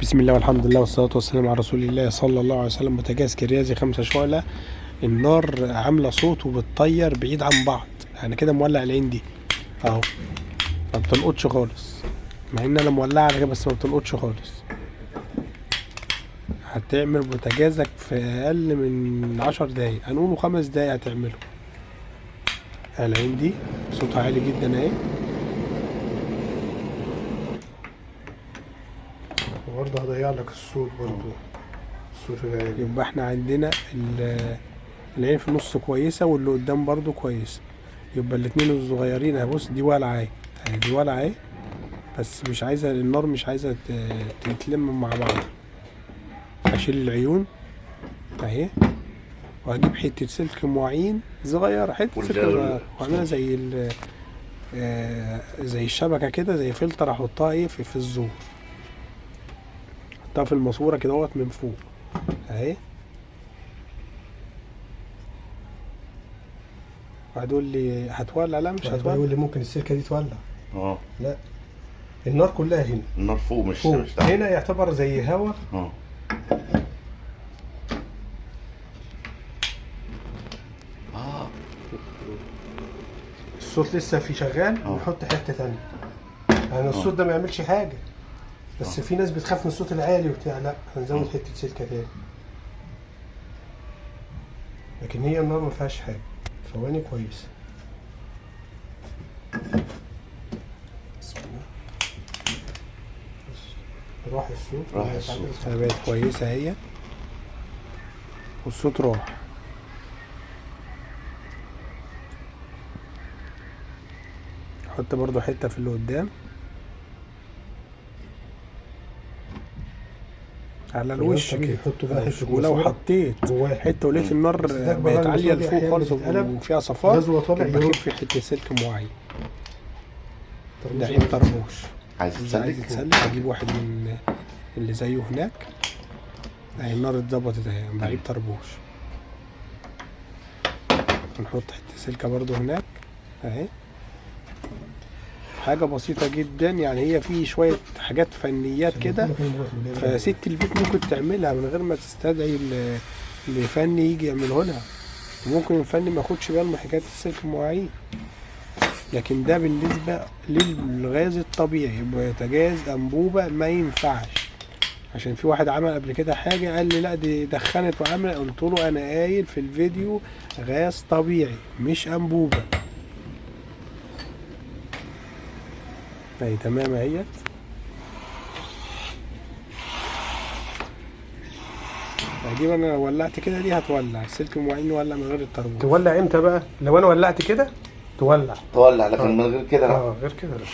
بسم الله والحمد لله والصلاة والسلام على رسول الله صلى الله عليه وسلم. بوتاجاز كريازي 5 شعلة، النار عاملة صوت وبتطير بعيد عن بعض. انا كده مولع العين دي اهو، ما بتلقطش خالص، مع ان انا مولعة على كده بس ما بتلقطش خالص. هتعمل بوتاجازك في اقل من 10 دقايق، هنقوله 5 دقايق هتعمله. العين دي صوتها عالي جدا اهي. وبرضه هضيع لك الصوت، برضه الصوت العالي. يبقى احنا عندنا العين في النص كويسة واللي قدام برضو كويسة. يبقى الاتنين الصغيرين اهي، بص دي والعة اهي، اهي دي والعة اهي، بس مش عايزة النار، مش عايزة تتلم مع بعض. هشيل العيون اهي، وهجيب حتة سلك مواعين صغيرة، حتة سلك صغيرة، واعملها زي زي الشبكة كده، زي فلتر، احطها ايه في الزور، احطها في الماسورة كده اهوت من فوق اهي. وهتقول لي هتولع؟ لا مش هتولع. يقول لي ممكن السلكه دي تولع. لا، النار كلها هنا، النار فوق مش فوق. مش تحت. هنا يعتبر زي هوا. الصوت لسه في شغال. نحط حتة ثانية. يعني الصوت ده ما يعملش حاجة، بس في ناس بتخاف من الصوت العالي وبتاع. لا، هنزود حتة سلكه تاني. لكن هي النار ما فيهاش حاجة، ثواني كويسة. بسم الله. بس. راح الصوت. راح الصوت. بقت كويسة اهي، والصوت راح. حط برضو حتة في اللي قدام على الوش طبيعي كده. يحطوا بقى على حتة الوش. ولو ماسورة حطيت جواها. حتة ولقيت النار بس ده بقى بقت عالية الماسورة دي لفوق أحيانا خالص بتتقلب. وفيها صفار، غاز وهو طالع يبقى يروح. في حتة سلك معين. طربوش ده عين طربوش. عايز إذا عايز تسلك؟ يتسلك اجيب واحد من اللي زيه هناك. اهي النار اتظبطت اهي، بعيب طربوش. نحط حتة سلكة برضو هناك اهي. حاجة بسيطة جدا يعني، هي في شوية حاجات فنيات كده، فست البيت ممكن تعملها من غير ما تستدعي لفني يجي يعمله لها. وممكن الفني ما ياخدش باله من حكاية السلك المواعين. لكن ده بالنسبة للغاز الطبيعي، بوتاجاز أنبوبة ما ينفعش. عشان في واحد عمل قبل كده حاجة قال لي لا دي دخنت وعمل، قلت له أنا قايل في الفيديو غاز طبيعي مش أنبوبة. اهي تمام اهيت. هجيب انا لو ولعت كده دي هتولع السلك المواعين، يولع من غير الطربوش. تولع امتى بقى؟ لو انا ولعت كده تولع. تولع، لكن من غير كده لا. غير كده لا.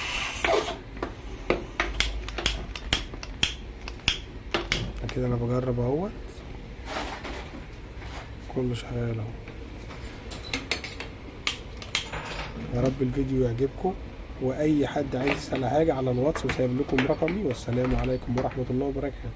كده انا بجرب اهوت، كله شغال اهو. يا رب الفيديو يعجبكم، واي حد عايز يسأل حاجة على الواتس وسايب لكم رقمي. والسلام عليكم ورحمة الله وبركاته.